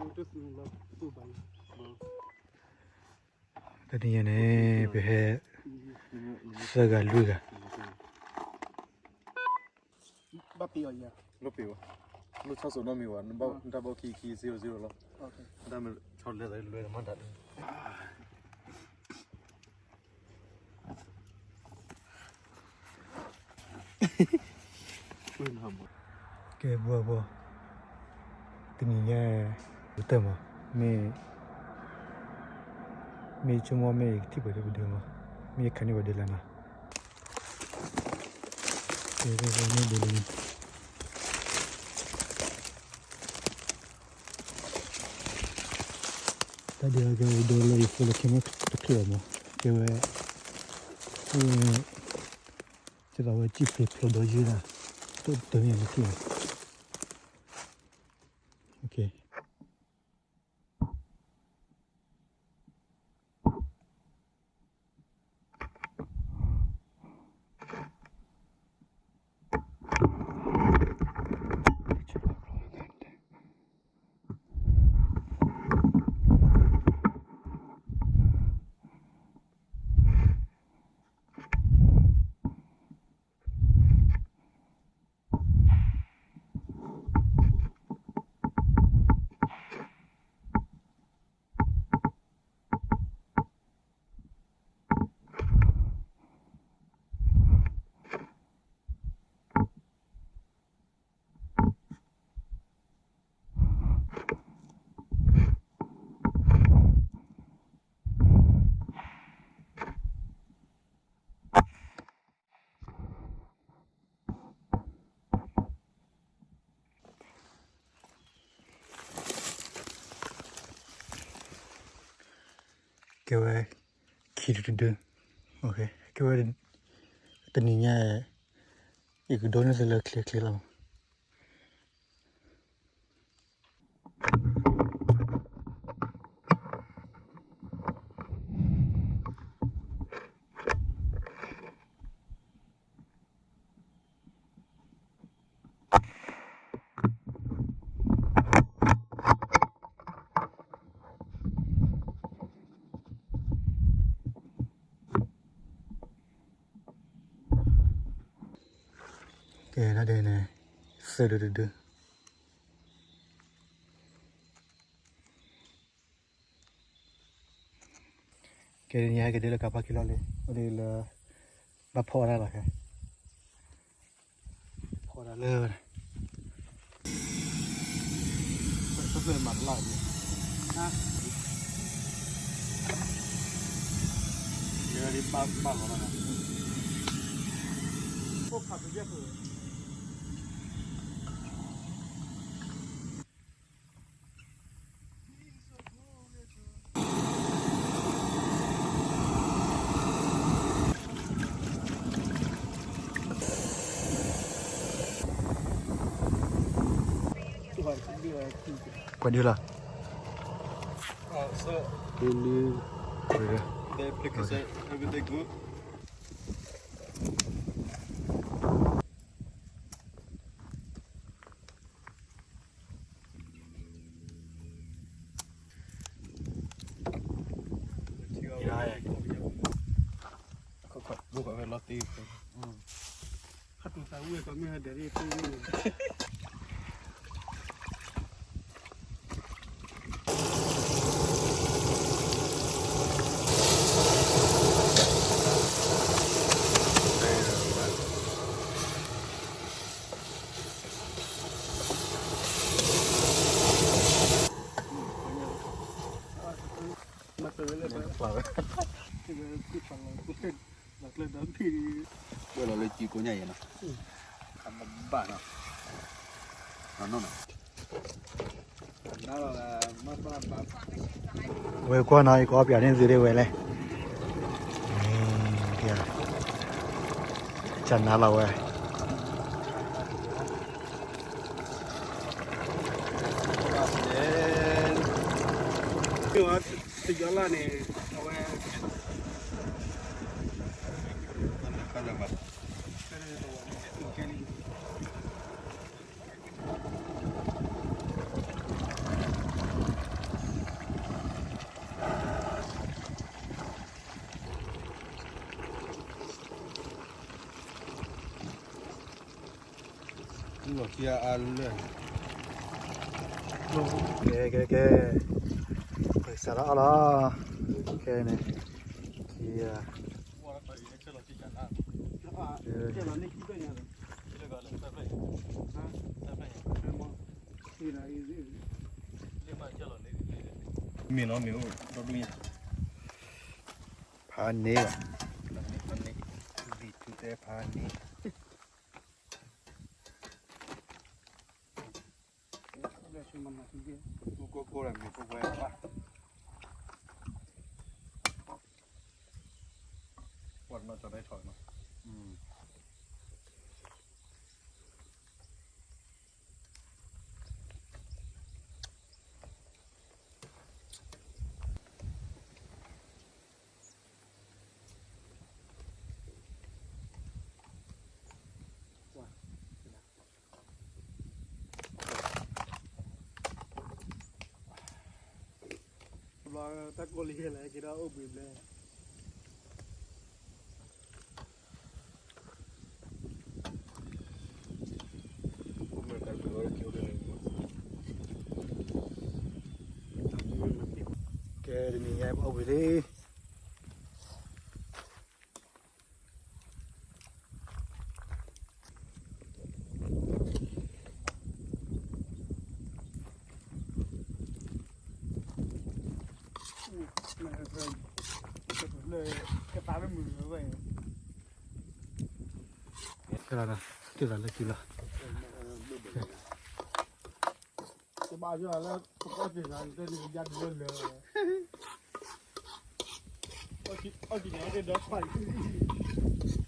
တနံၤညါန့ၣ် ပဟဲ သၢဂၤလွံၢ်ဂၤ ဘၣ်ပ့ၤအီၤယၤ လိၣ်ပ့ၤဘၣ်, လိၣ်ဆီၣ်စိနီတမံၤဘၣ်, နဘၣ် နတၢ်ဘၣ်ခံခံ zero zero လီၤ, တၢ်မ့ၢ်ဆီလဲသးလွဲဒီးမၤတၢ် ကဲ ပှၤပှၤ တနံၤညါ ပတၢၢ်မး, မ့ၢ် မ့ၢ်ဆိကမိၣ်မ့ၢ်ယကထံၣ်ပှၤဒ်ပဒုးမး, မ့ၢ်ယခးန့ၢ်ပှၤဒုးလၢနၤ, ကဲ မ့ၢ်ဒုးလၢနၤ တၢ်ဒုးအကဲဝဲဒိလၢယဖိလၢခံမ့ၢ်တချုးအီၤမး, ကဲဝဲ ကဲသးဝဲစံၣ်ဖျိဖျိဒီးယုၢ်ဒၣ်, တၢ်တမ့ၢ်မ့ၢ်ထံၣ်အီၤ, ကဲဝဲ ခံတဒု, ကဲဝဲ တနံၤညါ ယကဒိးန့ၢ်သုလၢချ့ချ့လီၤ. ကဲ ဒ်န့ၣ် သၢဒုတဒု. ကဲ ဒ်န့ၣ်ဟဲက့ၤဒ်လၢကပၤခံလီၤလံ, အိၣ်ဒ်လၢ ဘၣ်ဖီၣ်တၢ်လီၤခဲ, ဖီၣ်တၢ်လၢ တဖျၢၣ်မၤတလၢ်န့ၣ်, ဘၣ်ဘၣ်လီၤ, ပှၤဒုလီၤ. The application, everything good. ဝဲလီၤလၢကံကိးညါယဲနီၤ, ဘၣ်နီၤ, ဝဲကွၢ်နီၤ ယကအီၣ်ပၠးန့ၢ်သုဒၣ်ဝဲလဲၣ်, ကနၤလီၤဝဲ. တယီလၢ်န့ၣ် အဝဲ ကဲလံ လီၢ်ခံအါအါလၢာ်, ကဲ ကဲ ကဲ, ပစးထီၣ်အီၣ်လီၤ, ခဲန့ၣ်, ခံဂၤ, မ့ၢ်နီၤ မ့ၢ်အိၣ်ဒီဒူၣ်ညါ, ဖးန့ၢ်, ဖးန့ၢ်, ဖးန့ၢ်, မ့ၢ်ကိၢ်ကိၢ်ဒီး မ့ၢ်ကိၢ်ဝဲဘၣ်, ပှၤနီၢ်ကၠီၤဒၣ်ထီၣ်နီၤ. ဘျီတၢ်ကိးလံဟဲလၢက့ၤဒီးအိၣ်ဘှံးဘျဲၣ်, ကဲ တနံၤညါအိၣ်ဘှံးလံ. ကဲလီၤ, တုၤလီၤလၢက့ၤလီၤ. တဘၣ်ယွၤလၢ ပကီၢ်စ့ၢ်ကီးလၢ အီၣ်ကံၣ်ညါက့ၤဒီးခွါအံၤ